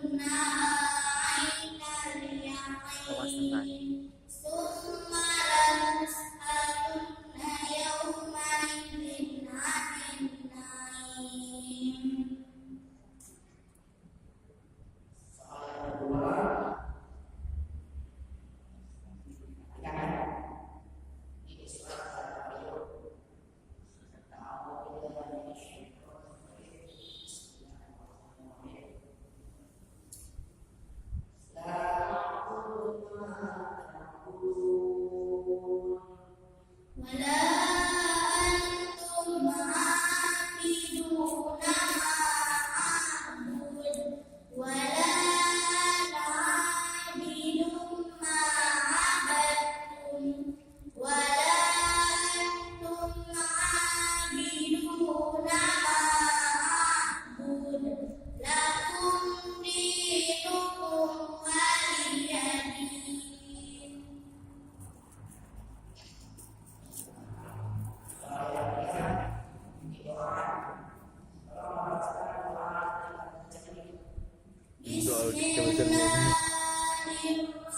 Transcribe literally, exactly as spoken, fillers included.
عين اليقين ثم لتسألن يومئذ عن النعيم. ولا أنتم عابدون ما أعبد، ولا أنا عابد ما عبدتم، ولا أنتم عابدون ما أعبد، لكم دينكم ولي دين. بسم الله الرحمن الرحيم.